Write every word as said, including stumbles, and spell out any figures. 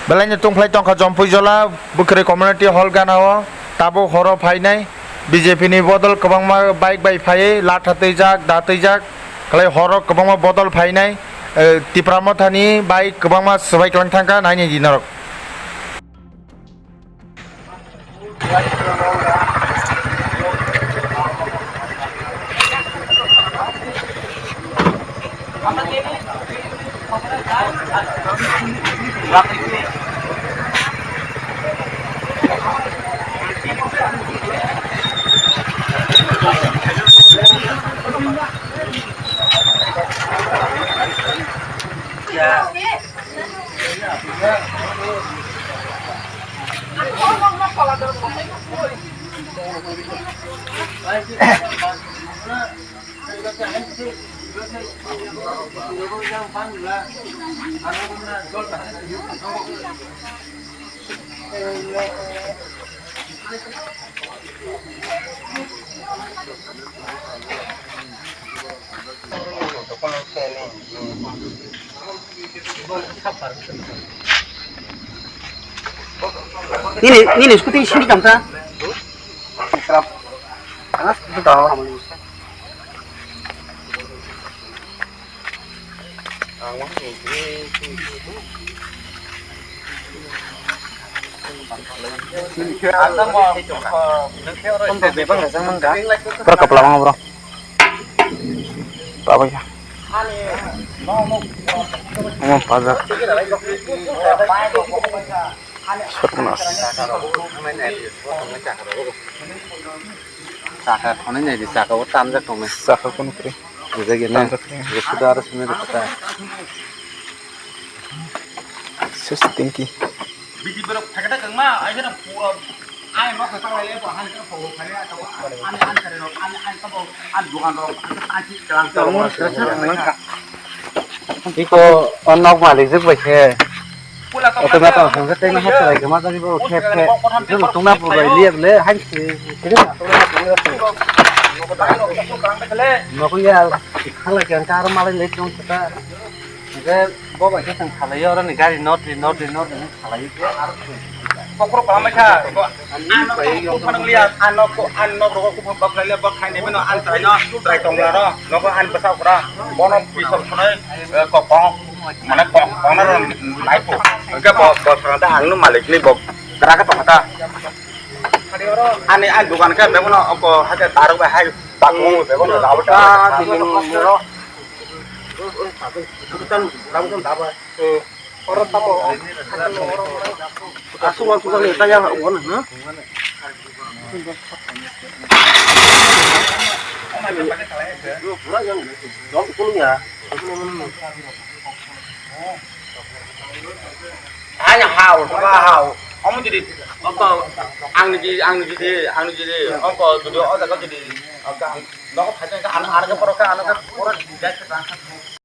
Belai no tongphlai tongkha Jompuijola Bwkhwrwi Community Hall gana o, tabuk horo phainai B J P ni bodol kwbangma bike bai phaiwi latha twijak, da twijak, khlai horo kwbangma bodol phainai, eh, Tipra Motha ni bike kwbangma swbai kwlang thangkha, naini di norok. Nini, nini scooty sini kamsa. Anas itu tahu. Bebak rajang mangga. Bro, kapla mangga, bro. Baba ya. Omo pajak. Sornas. Saka thonai nai di, saka o tamjak tongnai. Saka kono kwrwi. Bujai gini. Tamjak tongnai. Suda aro simi rwkha ta. Sus tingki. Bidi borok phekada kangma, ai kheno pura, ai nok kha lai bo han kheno pho khare, ani an khare rok, ani an sabo, an dukan rok, an ta chi klang ta. Iko o nok malik jwk bai khe. Oto na tong song tei na hapsa bai khe ma jani bo khe khe. Jwk tong na pura liya ble han si khe na. Nok ya khala khe ang kar malai le tong kha. Hingke bo bai khe chwng khalai o, oroni gari north ni, north ni, north ni khalai o, aro chwng. Kokrok kaham kha, ko ano kok kok phanang liya, ano ko, ano rogo kok kok khlai liya, bo khaini bino an chwrai no, chwrai tong la ro, nogo an bwsa okra, bono pisok sonai, eh, kok kong, mane kok kong na ro, nai po. Hingke bo, bo thang da ang no malik ni bo, kra kha tong kha ta. Ani an dukan khe bebono oko hake tarok bai hai bakmo bebono labo ta. Oro tamo. Asuk wan tukang ni tanya wan ha. Pura yang dong kulung ya. Ani hao, ba hao. Omo jodi, oko, ang ni ji, ang ni ji, ang ni ji, oko, jodi o jaga jodi, oko, ang, nogo phai tong kha, ano, ano khe poro kha, ano khe poro jai khe tang kha.